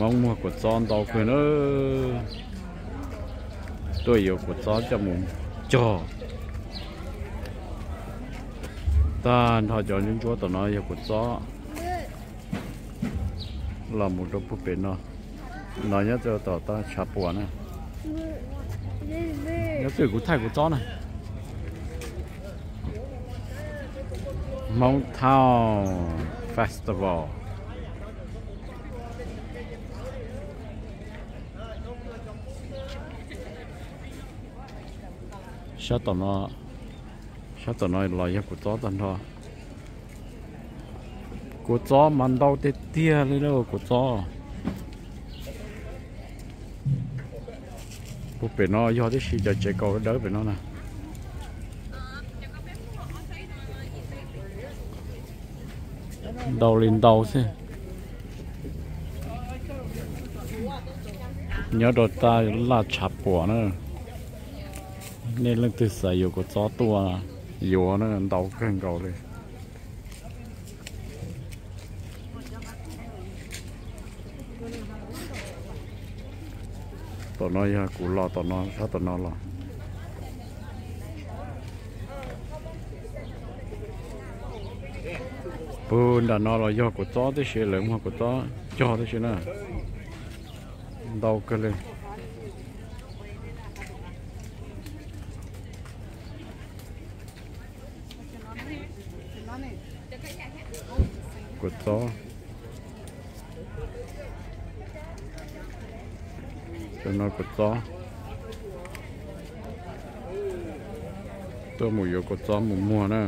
Hmoob muag kua txob ntau kawg na. Tuaj yuav kua txob coj mus cog. Tag nrho cov ntsuab ntsuab tom no yog kua txob los mus rau puag pem no. No nyob rau tom tag tshav puam na. Nyob twg kuv thaij kua txob na. Hmoob Town Festival. Sab tom no, sab tom no los yog kua txob tag nrho. Kua txob mas ntau tiag tiag li lauj, kua txob. Puag pem no yog tib si cov tsev kaus dawb pem no na. Ntau li ntau xwb. Nyob rau taj laj tshav puam na. Nej leej twg xav yuav kua txob tuaj yuav na, ntau kawg nkaus li. Tom no yog kuv los tom no, sab tom no los. Puag nram no los yog kua txob tib si, lawv muag kua txob cog tib si na. Ntau kawg li. Kua txob. Cov no kua txob. Tuaj mus yuav kua txob mus muag na.